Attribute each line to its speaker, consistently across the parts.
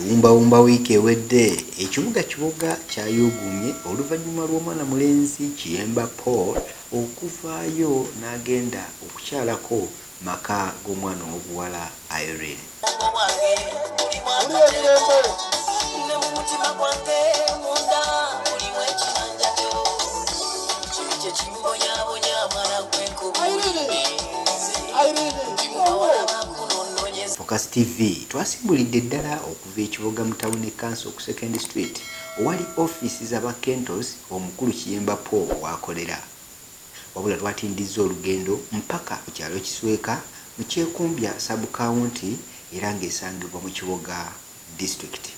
Speaker 1: Okuwumbawumba wiiki ewedde, ekibuga Kiboga kyayuuguumye oluvannyuma lw'omwana mulenzi Kiyemba Paul okuvaayo n'agenda okukyalako maka g'omwana ow'obuwala Irene. Focus TV twasimbulidde ddala okuva e Kiboga mu tawuni kanso ku Second Street owali ofiisi z'aba Kentos omukulu Kiyemba Paul w'akolera. Wabula twatindizza olugendo mpaka ku kyalo Kisweka mu Kyekumbya Sub-County era ng'esangibwa mu Kiboga Disitulikiti.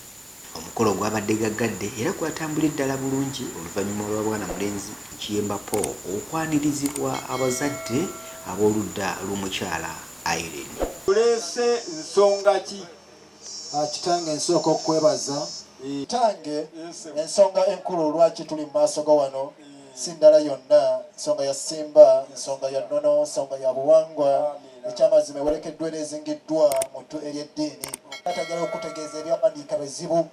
Speaker 1: Omukolo gwabadde gaggadde era gwatambulidde ddala bulungi oluvannyuma lwa mwana mulenzi Kiyemba Paul okwanirizibwa abazadde ab'oludda lw'omukyala Irene.
Speaker 2: Tuleese nsonga ki?
Speaker 3: Kitange nsooka okukwebaza. Kitange ensonga enkulu lwaki tuli mu maaso go wano si ndala yonna, nsonga ya ssimba, nsonga ya nnono, nsonga ya buwangwa. Ekyamazima ewerekeddwa era ezingiddwa mu ttu ery'eddiini. Taata njagala okukutegeeza ebyawandiika bizibu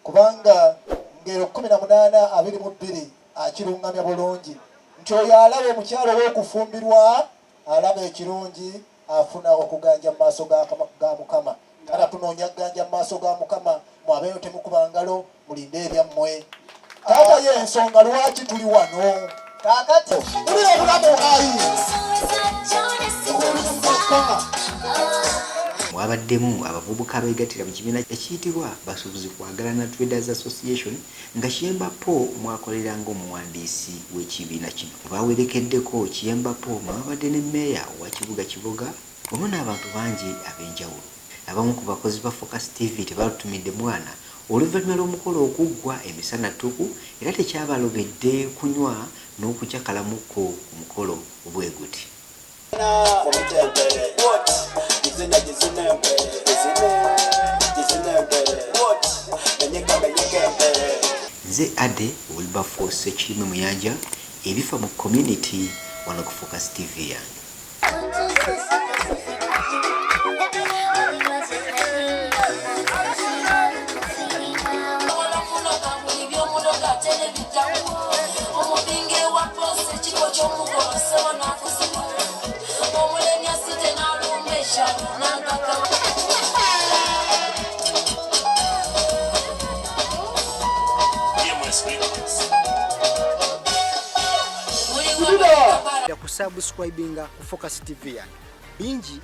Speaker 3: kubanga Ngero 18:22 akirungamya bulungi nti oyo alaba omukyala ow'okufumbirwa alaba ekirungi afuna okuganja mu maaso ga Mukama. Taata tunoonya kuganja mu maaso ga Mukama, mwabeeyo temukuba ngalo, mulinde ebyammwe. Taata y'ensonga lwaki tuli wano. Kaakati wulira obulamu ayi.
Speaker 1: Mwabaddemu abavubuka abeegattira mu kibiina ekiyitibwa Basuubuzi Kwagalana Traders Association nga Kiyemba Paul mw'akolera ng'omuwandiisi w'ekibiina kino. Mu baawerekeddeko Kiyemba Paul mwe mwabadde ne Mmeeya owa kibuga Kiboga wamu n'abantu bangi ab'enjawulo. Abamu ku bakozi ba Focus TV tebaalutumidde mwana oluvannyuma lw'omukolo okuggwa emisana ttuku era tekyabalobedde kunywa n'okucakalamukko ku mukolo bweguti. Nze Ade Wilberforce Ssekirime Muyanja ebifa mu community wano ku Focus TV yange.
Speaker 4: Kusubscribinga ku Focus TV yange bingi.